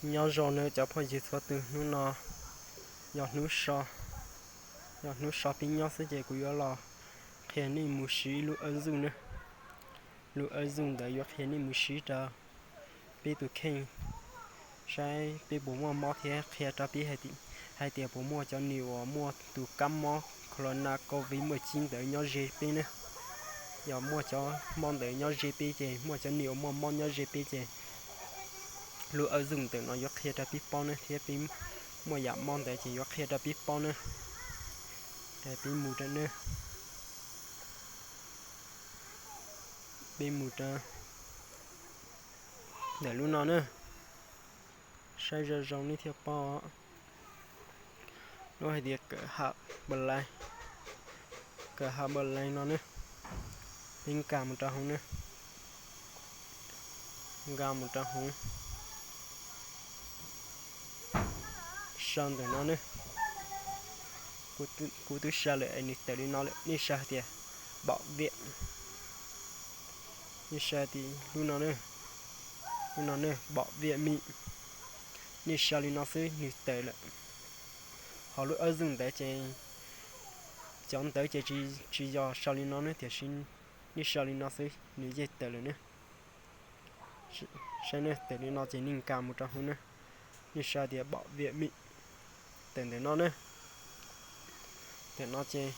Nyob zoo nawb cov phooj ywg txhua tus, hnub no yog hnub so, yog hnub so pib nyob xwb ces kuv yuav los qhia nej mus siv ib lub app Zoom na. Lub app Zoom ntawd yuav qhia nej mus siv rau peb tus kheej, saib peb puas muaj mob thiab qhia rau peb hais tias puas muaj cov neeg uas muaj tus kab mob corona covid muaj cib ntawd nyob ze peb ne. Yog muaj cov mob ntawd nyob ze peb ces, muaj cov neeg uas muaj mob nyob ze peb ces lub app Zoom ntawm no yuav qhia rau peb paub ne, thiab peb muaj yam mob ntawd ces yuav qhia rau peb paub ne. Peb mus rau ne, peb mus rau ntawm lub no ne, saib zoo zoo nej thiaj paub. Lub hais tias kawm hab npa lais, kawm hab npa lais no ne, peb nkag mus rau hauv ne, nkag mus rau hauv, sau ntawm no ne. Kuv twb sau lawm es nws tawm li no lawm, nej sau hais tias npom viam, nej sau tias lub no, lub no ne, npom viam mi, nej sau li no xwb nws tawm lawm. Ho lub app Zoom ntawd ces, cov ntawd ces tsis yog sau li no ne, tiam sis nej sau li no xwb nws yeej tawm lawm ne. Saib ne, tawm li no ces nej nkag mus rau hauv ne, nej sau tias npom viam mi, tawm ntawm no ne. Ntawm no ces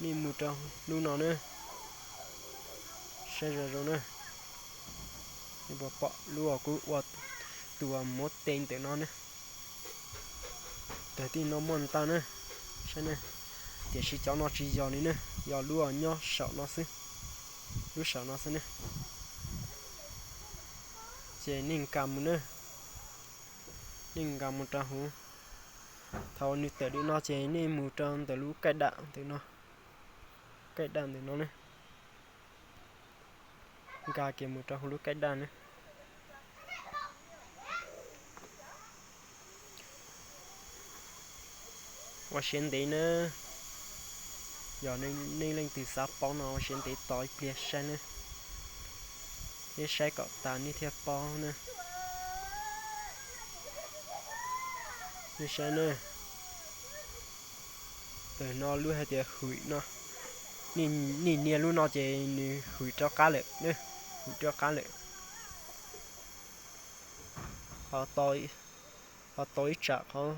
nej mus rau lub no ne, saib zoo zoo ne, nej puas pom lub uas kuv ua tus uas muab tes ntawm no ne. Tawm tij no muaj ntau ne, saib ne, tiam sis cov no tsis yog li ne, yog lub uas nyob saum no xwb, lub saum no xwb ne. Ces nej nkag mus ne, nej nkag mus rau hauv. Thaum nws tawm li no ces nej mus rau ntawm lub kaij dam ntawm no, kaij dam ntawm no ne, nkag kiag mus rau hauv lub kaij dam ne. Ua siab ntev na, yog nej leej twg xav paub no ua siab ntev tos ib pliag saib ne, thiab saib kom tas nej thiaj paub na. Nej saib ne, ntawm no lub hais tias hwm no, nej nias lub no ces nws hwm rov qab lawm ne, hwm rov qab lawm. Ho tau ib tsam qhov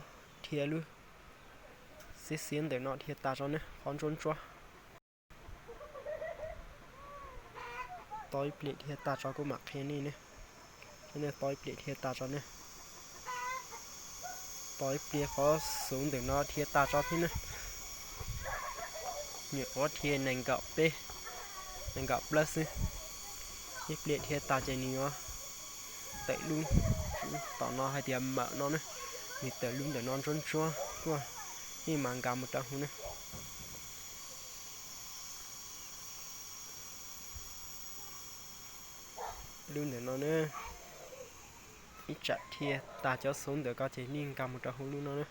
dhia lub xiab xiab ntawm no dhia tas tso ne, qhov ntsuab ntsuab. Tau ib pliag dhia tas tso kuv mam qhia nej ne. Tau ib pliag dhia tas tso ne. Tau ib pliag qhov xuv ntawm no dhia tas tso thiab ne. Nyuam qhuav dhia nees nkaum peb, nees nkaum plaub xwb. Ib pliag dhia tas ces nws yuav tawm lub tom no hais tias mawm no ne, nws tawm lub ntawm no ntsuab ntsuab tuaj, nej mam nkag mus rau hauv ne. Lub ntawm no ne, ib tsam dhia tas cov xuv ntawm ko ces nej nkag mus rau hauv lub no ne.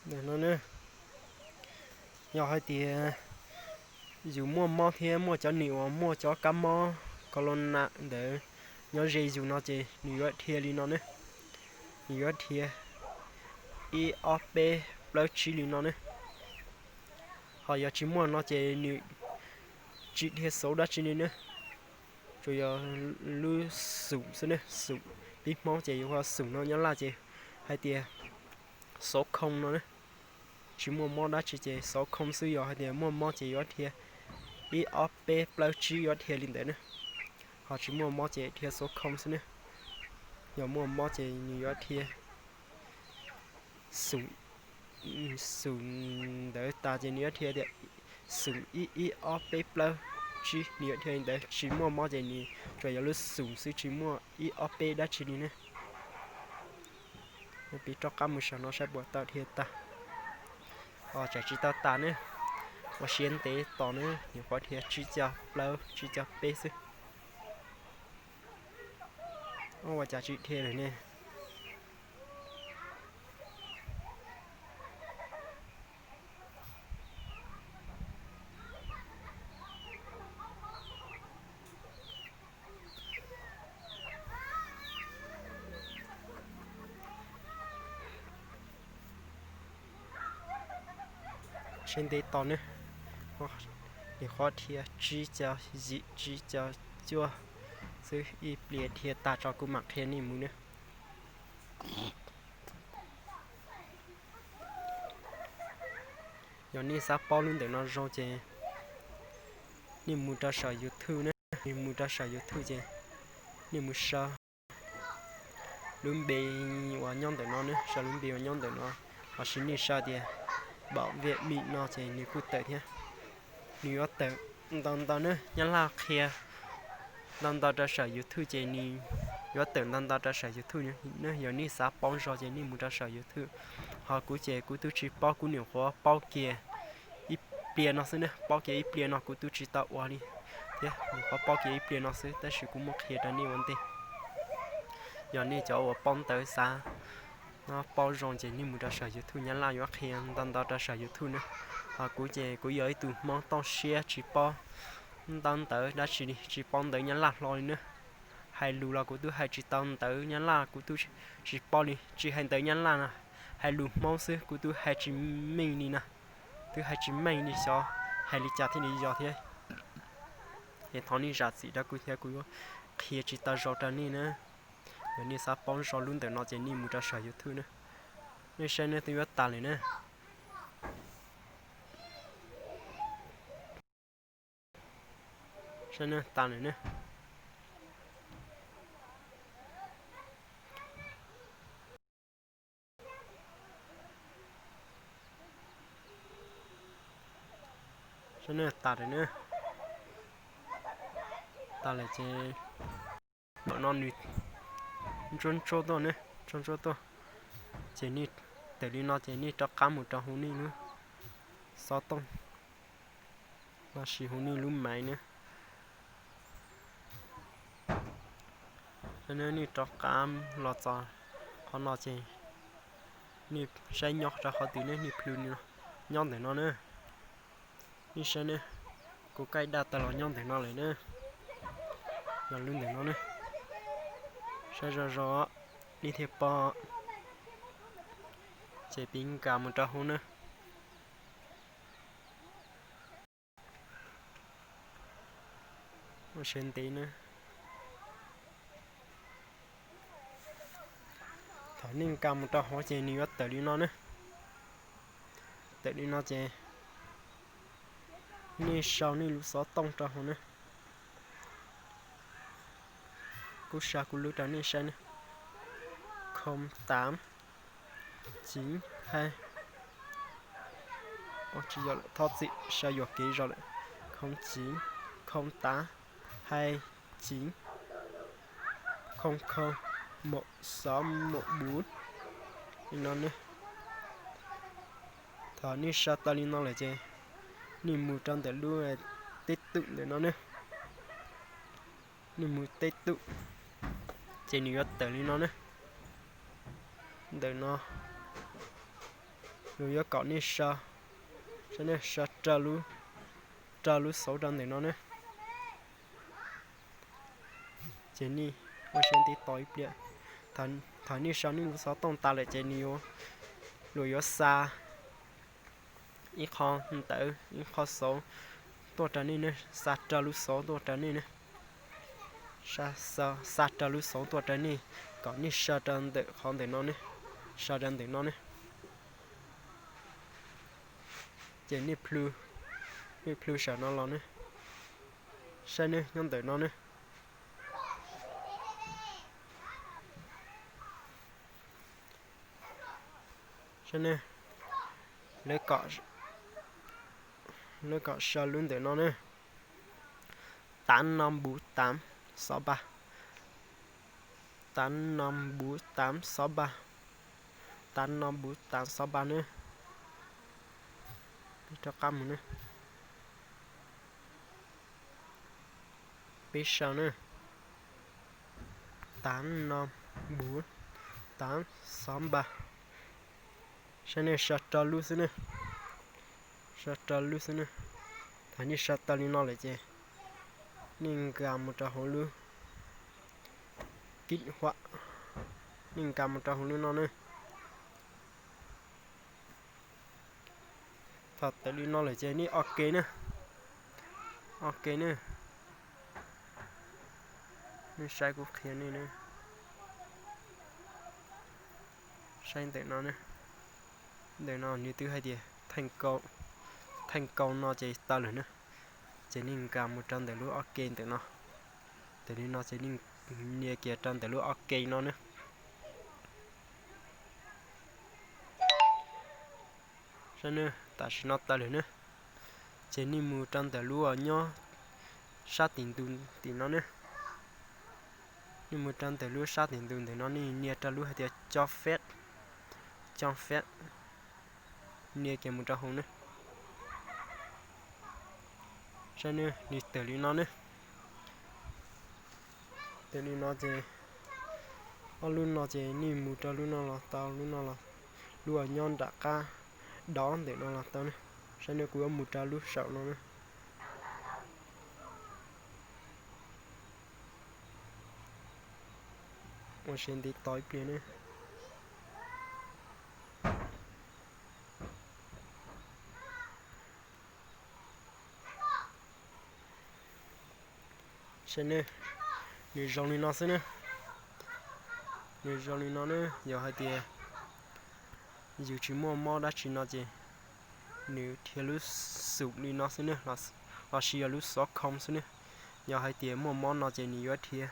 Ntawm no ne, yog hais tias yus muaj mob thiab muaj cov neeg uas muaj cov kab mob corona ntawd nyob ze yus no ces nws yuav dhia li no ne. Nws yuav dhia ib ob peb plaub tsib li no ne. Ho yog tsis muaj no ces nws tsis dhia xuv dab tsi li ne. Tsuas yog lub xum xwb ne, xum. Peb Hmoob ces yuav hu xum no, nyob Laj ces hais tias số không no ne. Tsis muaj mob dab tsi ces số không xwb, yog hais tias muaj mob ces yuav dhia ib ob peb plaub tsib, yuav dhia li ntawd ne. Ho tsis muaj mob ces dhia số không xwb ne. Yog muaj mob ces nws yuav dhia xum, xum ntawd tas ces nws yuav dhia tias xum ib ib ob peb plaub tsib, nws yuav dhia li ntawd. Tsis muaj mob ces nws tsuas yog lub xum xwb, tsis muaj ib ob peb dab tsi li ne. Peb rov qab mus saum no saib puas tau dhia tas. Ho tsam tsis tau tas ne, ua siab ntev tos ne, nyuam qhuav dhia tsib caug plaub tsib caug peb xwb. Ua cas tsis dhia lawm ne? Seb ntev tos ne, nim qhuav dhia tsib caug yim tsib caug cuaj xwb, ib pliag dhia tag tso kuv mam qhia nej mus ne. Yog nej xav paub lub ntawm no zoo ces nej mus rau saum YouTube ne, nej mus rau saum YouTube ces nej mus sau lub npe uas nyob ntawm no ne, sau lub npe uas nyob ntawm no, los sis nej sau tias Bảo vệ Mỹ no ces nws kuj tawm thiab. Nws yuav tawm ntau ntau ne, Nyab Laj qhia ntau ntau rau saum YouTube ces nws yuav tawm ntau ntau rau saum YouTube ne. Yog nej xav paub zoo ces nej mus rau saum YouTube. Ho kuv ces kuv twb tsis paub, kuv nyuam qhuav paub kiag ib pliag no xwb ne, paub kiag ib pliag no kuv twb tsis tau ua li thiab, nyuam qhuav paub kiag ib pliag no xwb, tab sis kuv muab qhia rau nej ua ntej. Yog nej cov uas paub ntawv xav paub zoo ces nej mus rau saum YouTube, Nyab Laj yuav qhia ntau ntau rau saum YouTube na. Ho kuv ces kuv yog ib tug Hmoob toj siab tsis paub ntawv dab tsi li, tsis paub ntawv Nyab Laj hlo li na. Hais lus los kuv twb hais tsis tau, ntawv Nyab Laj kuv twb tsis paub li, tsis hais ntawv Nyab Laj no, hais lus Hmoob xwb kuv twb hais tsis meej li na. Twb hais tsis meej li, xyov hais li cas thiaj li yog thiab. Es thov nej zam txim rau kuv thiab, kuv yuav qhia tsis tau zoo rau nej na. Yog nej xav paub zoo lub ntawm no ces nej mus rau saum YouTube na. Nej saib ne, twb yuav tas lawm na. Saib ne, tas lawm ne. Saib ne, tas lawm ne. Tas lawm ces ntawm no nws ntsuab ntsuab tuaj ne, ntsuab ntsuab tuaj. Ces nej tawm li no ces nej rov qab mus rau hauv nej lub xov tooj los sis hauv nej lub maiv na. Nej rov qab los txog qhov no ces nej saib nyob rau qhov twg ne, nej plhws nyob ntawm no na. Nej saib ne, kuv kaij daj tawg los nyob ntawm no lawm na. Yog lub ntawm no ne, saib zoo zoo nej thiaj pom. Ces pib nkag mus rau hauv na. Ua siab ntev na. Thaum nej nkag mus rau hauv ces nws yuav tawm li no ne. Tawm li no ces nej sau nej lub xov tooj rau hauv na. Kuv sau kuv lub rau nej saib ne. Không tám chín hai, tsis yog lawm, thov txim, sau yuam kev zog lawm. Không chín không tám hai chín không không một sáu một bốn. Li no ne. Thaum nej sau tau li no lawm ces nej mus rau ntawm lub teb tụm ntawm no ne. Nej mus teb tụm ces nws yuav tawm li no ne. Ntawm no nws yuav kom nej sau, sau rau lub xauv rau ntawm no ne. Ces nej ua siab ntev tos ib pliag. Thaum nej sau nej lub xov tooj tas lawm ces nws yuav, luag yuav xa ib qho ntawv, ib qho xauv tuaj rau nej ne, xa rau lub xauv tuaj rau nej ne. Xa rau lub xauv tuaj rau nej, kom nej sau rau ntawm qhov ntawm no ne, sau rau ntawm no ne. Ces nej plhws saum no los ne, saib ne, nyob ntawm no ne. Saib ne, lawv kom sau lub ntawm no ne, tám năm bốn tám sáu ba, tám năm bốn tám sáu ba, tám năm bốn tám sáu ba ne. Rov qab mus ne. Peb sau ne, tám năm bốn tám sáu ba. Saib nej sau rau lub xwb ne, sau rau lub xwb ne. Thaum nej sau tau li no lawm ces nej nkag mus rau hauv lub kích hoạt, nej nkag mus rau hauv lub no ne. Thaum tawm li no lawm ces nej ok ne, ok ne. Nej saib kuv qhia nej ne, saib ntawm no ne, ntawm no nws twb hais tias theej kaus no ces tau lawm ne. Ces nej nkag mus rau ntawm lub ok ntawm no. Ntawm li no ces nej nias kiag rau ntawm lub ok no ne. Saib ne, tam sim no tau lawm ne. Ces nej mus rau ntawm lub uas nyob sab tim ntug tim no ne. Nej mus rau ntawm lub sab tim ntug ntawm no nej nias rau lub hais tias cho phép, cho phép, nias kiag mus rau hauv ne. Saib ne, nws tawm li no ne. Tawm li no ces ob lub no ces nej mus rau lub no los tau, lub no los, lub uas nyob nram qab dov ntawm no los tau ne. Saib ne, kuv yuav mus rau lub saum no ne. Ua siab ntev tos ib pliag ne. Saib ne, nws zoo li no xwb ne. Nws zoo li no ne, yog hais tias yus tsis muaj mob dab tsi no ces nws dhia lub xum li no xwb ne, lossis yog lub xov khoo xwb ne. Yog hais tias muaj mob no ces nws yuav dhia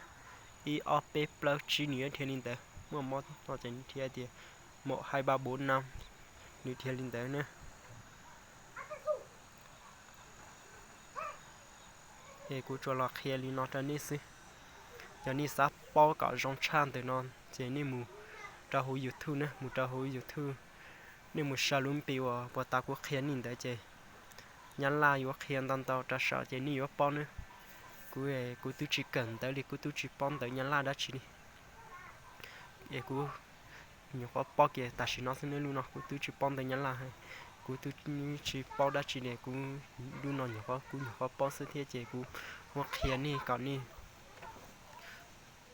ib ob peb plaub tsib, nws yuav dhia li ntawd. Muaj mob no ces nws dhia tias một hai ba bốn năm, nws dhia li ntawd ne. Es kuv tsuas los qhia li no rau nej xwb. Yog nej xav paub kom zoo tshaj ntawm no ces nej mus rau hauv YouTube ne, mus rau hauv YouTube, nej mus sau lub npe uas puag ta kuv qhia nej ntawd ces Nyab Laj yuav qhia ntau ntau rau saum ces nej yuav paub ne. Kuv, kuv twb tsis kawm ntawv li, kuv twb tsis paub ntawv Nyab Laj dab tsi li. Es kuv nyuam qhuav paub kiag tam sim no xwb ne, lub no kuv twb tsis paub ntawv Nyab Laj, kuv twb tsis paub dab tsi li, kuv lub no nyuam qhuav, kuv nyuam qhuav paub xwb thiab ces kuv muab qhia nej kom nej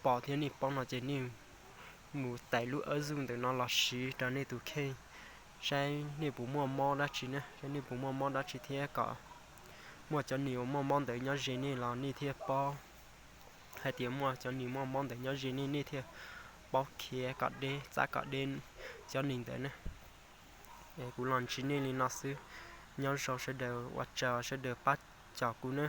pom thiab nej paub no ces nej mus tais lub app Zoom ntawm no los siv rau nej tus kheej, saib nej puas muaj mob dab tsi ne, saib nej puas muaj mob dab tsi thiab kom muaj cov neeg uas muaj mob ntawd nyob ze nej los nej thiaj paub. Hais tias muaj cov neeg muaj mob ntawd nyob ze nej, nej thiaj paub khiav kom deb, txav kom deb cov neeg ntawd ne. Es kuv los ntsib nej li no xwb. Nyob zoo sawv daws, ua tsaug sawv daws pab cov kuv ne.